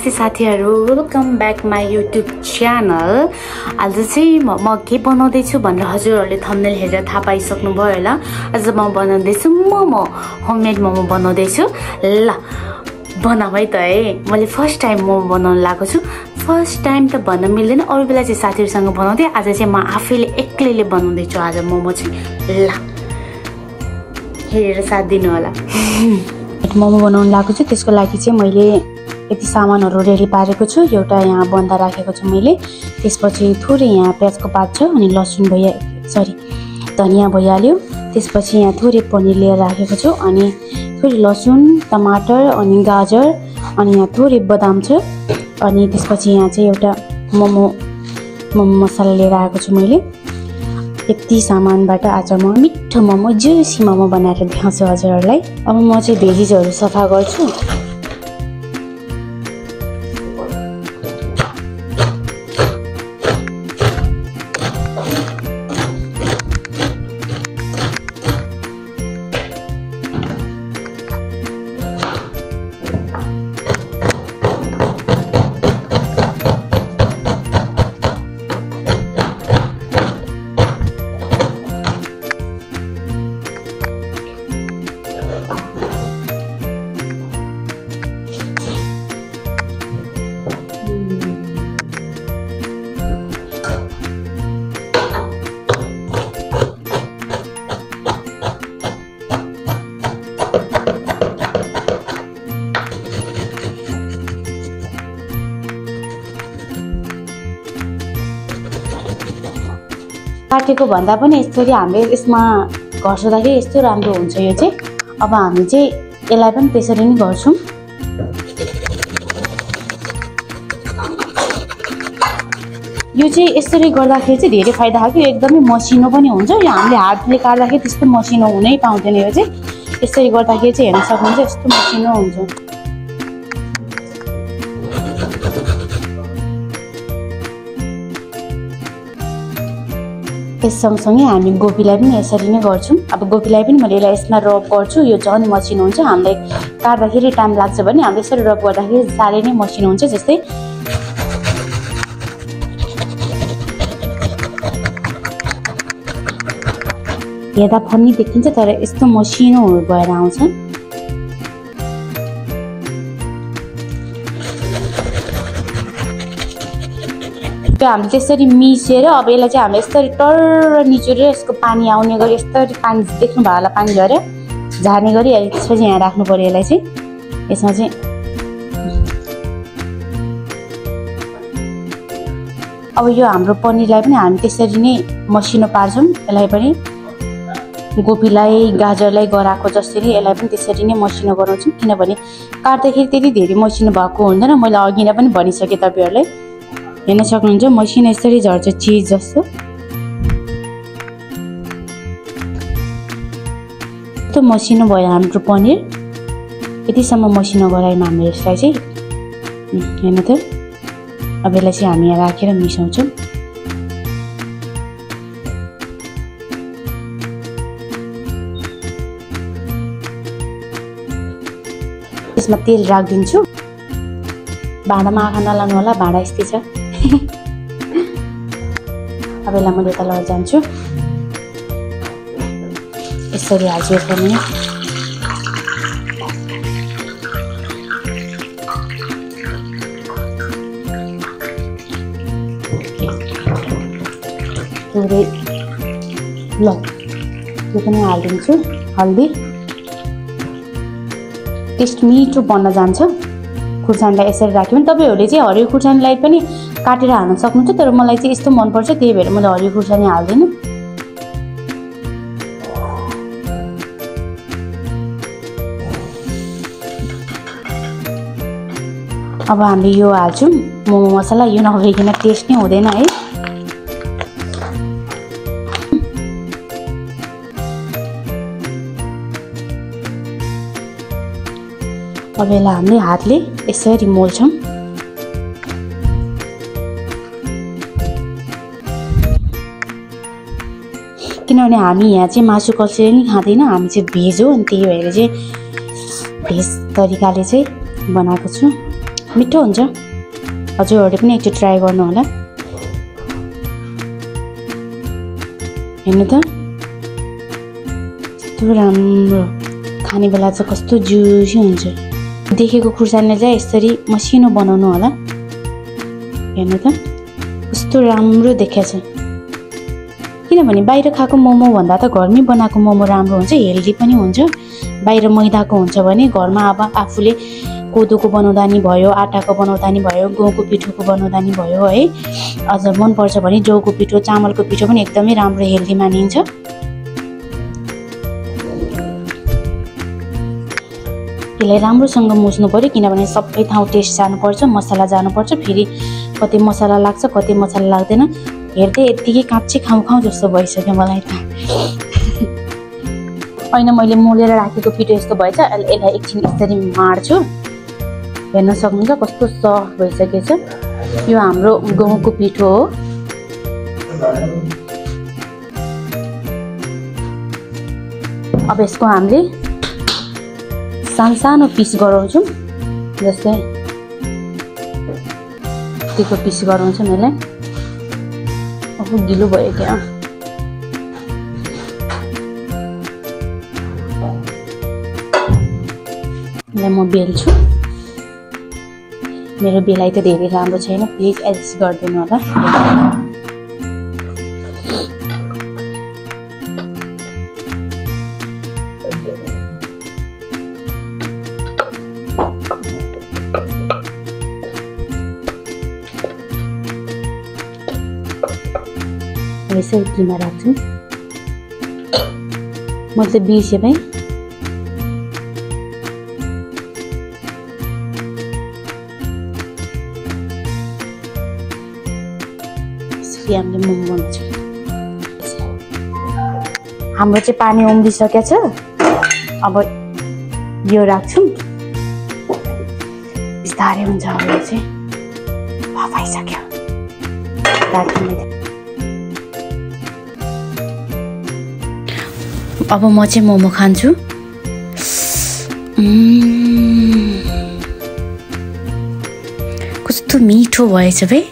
नमस्ते साथीहरु, welcome back my YouTube channel. आज चाहिँ म के बनाउँदैछु भनेर हजुरहरूले थम्बनेल हेरेर थाहा पाइसक्नु भयो होला। आज म बनाउँदैछु मोमो, होममेड मोमो बनाउँदैछु। ल बनाऊ है त है। मैले फर्स्ट टाइम मोमो बनाउन लागेको छु। फर्स्ट टाइम त भन्न मिल्दैन, अरू बेला चाहिँ साथीहरुसँग बनाउँथे। आज चाहिँ म आफैले एक्लैले बनाउँदैछु आज मोमो चाहिँ। ल हेरेर साथ दिनु होला। मोमो बनाउन लागेको छु, त्यसको लागि चाहिँ मैले यति सामानहरु रेडी पारेको छु। एउटा यहाँ बन्दा राखेको छु मैले। त्यसपछि थोरै यहाँ प्याजको पात छ अनि लसुन धनिया भइहाल्यो। त्यसपछि यहाँ थोरै पनिर लिएर राखेको छु अनि थोरै लसुन, टमाटर अनि गाजर अनि यहाँ थोरै बदाम छ। अनि त्यसपछि यहाँ चाहिँ एउटा मोमो मसला लिएर आएको छु मैले। यति सामानबाट आज म मिठो मोमो, जुसी मोमो बनाएर देखाउँछु हजुरहरूलाई। अब म चाहिँ भेजिजहरु सफा गर्छु। काटेको भन्दा पनि यसरी हामीले यसमा घर्षदाखेरि यस्तो राम्रो हुन्छ यो चाहिँ। अब हामी चाहिँ यसलाई पनि त्यसरी नै गर्छौं। यो चाहिँ यसरी गर्दाखेरि चाहिँ धेरै फाइदा छ कि एकदमै मसिनो पनि हुन्छ। यो हामीले हातले काट्दाखेरि त्यस्तो मसिनो हुनै पाउँदैन। यो चाहिँ यसरी गर्दाखेरि चाहिँ हेर्न सक्नुहुन्छ यस्तो मसिनो हुन्छ। यस सँगसँगै हामी गोबीलाई पनि यसरी नै गर्छौं। अब गोबीलाई पनि मैले यसमा रब गर्छु। यो झन् मसिनो हुन्छ। हामीलाई काट्दाखेरि टाइम लाग्छ भने हामीले यसरी रब गर्दाखेरि सारै नै मसिनो हुन्छ। जस्तै हेर्दा फन्नी देखिन्छ तर यस्तो मसिनो भएर आउँछ। हामीले त्यसरी मिसेर अब यसलाई चाहिँ हामीले यसरी टर निचोरेर यसको पानी आउने गरी यसरी पानी देख्नु भयो होला, पानी झरेर झार्ने गरी त्यसपछि यहाँ राख्नु पर्यो यसलाई चाहिँ। यसमा चाहिँ अब यो हाम्रो पनिरलाई पनि हामी त्यसरी नै मसिनो पार्छौं। यसलाई पनि गोबीलाई गाजरलाई गराएको जसरी यसलाई पनि त्यसरी नै मसिनो गराउँछौं। किनभने काट्दाखेरि त्यति धेरै मसिनो भएको हुँदैन। मैले अघि नै पनि भनिसके तपाईहरुलाई। हेर्न सक्नुहुन्छ मसिनो यसरी झर्छ चीज जस्तो। त्यो मसिनो भयो हाम्रो पनिर। यतिसम्म मसिनो गरायौं हामीले यसलाई चाहिँ। हेर्नु त। अब यसलाई चाहिँ हामी यहाँ राखेर मिसाउँछौं। यसमा तेल राखिदिन्छु। भाँडामा आँखा नलाउनु होला, भाँडा यस्तै छ। अब यसलाई मैले यता लिएर जान्छु। यसरी हाल्छु पनि। थोरै ल यो पनि हालिदिन्छु हल्दी। टेस्ट मिठो बन्न जान्छ। खुर्सानीलाई यसरी राख्यो भने तपाईहरुले चाहिँ हरियो खुर्सानीलाई पनि काटेर हाल्न सक्नुहुन्छ। तर मलाई चाहिँ यस्तो मन पर्छ त्यही भएर मैले हरियो खुर्सानी हाल्दिन। अब हामीले यो हाल्छौं मोमो मसला। यो नभइकन टेस्ट नै हुँदैन है। अब यसलाई हामीले हातले यसरी मोल्छौं। किनभने हामी यहाँ चाहिँ मासु कसैले नि खाँदैन। हामी चाहिँ भेज हो अनि त्यही भएर चाहिँ भेज तरिकाले चाहिँ बनाएको छु। मिठो हुन्छ। हजुरहरूले पनि एकचोटि ट्राई गर्नु होला। हेर्नु त कस्तो राम्रो, खाने बेला चाहिँ कस्तो जुसी हुन्छ। देखेको खुर्सानीले चाहिँ यसरी मसिनो बनाउनु होला। हेर्नु त कस्तो राम्रो देखेछ। किनभने बाहिर खाएको मोमो भन्दा त घरमै बनाएको मोमो राम्रो हुन्छ, हेल्दी पनि हुन्छ। बाहिर मैदाको हुन्छ भने घरमा अब आफूले कोदोको बनाउँदा नि भयो, आटाको बनाउँदा नि भयो, गहुँको पिठोको बनाउँदा नि भयो है। अझ मनपर्छ भने जौको पिठो, चामलको पिठो पनि एकदमै राम्रो हेल्दी मानिन्छ। यसलाई राम्रोसँग मुछ्नु पर्यो, किनभने सबै ठाउँ टेस्ट जानुपर्छ, मसला जानुपर्छ। फेरि कतै मसला लाग्छ, कतै मसला लाग्दैन। हेर्दै यत्तिकै काँच्चै खाउँ जस्तो भइसक्यो मलाई त। होइन मैले मोलेर राखेको पिठो यस्तो भएछ। यसलाई एकछिन यसरी माड्छु। हेर्न सक्नुहुन्छ कस्तो सफ्ट भइसकेछ। यो हाम्रो गहुँको पिठो हो। अब यसको हामीले सानो पिस गराउँछौँ। जस्तै यतिको पिस गराउँछौँ यसलाई। अब गिलो भयो क्या। यसलाई म बेल्छु। मेरो बेलाइ त धेरै राम्रो छैन, प्लिज एडजस्ट गरिदिनु होला। यसै इडलीमा राख्छु। मतलब बिर्सेँ भाइ। हामीले मोमो बनाउँछौँ। हाम्रो चाहिँ पानी उम्लिसकेको छ। अब यो राख्छौँ। बिस्तारै हुन्छ। अब यो चाहिँ भइसक्यो। अब म चाहिँ मोमो खान्छु। कस्तो मिठो भएछ भाइ।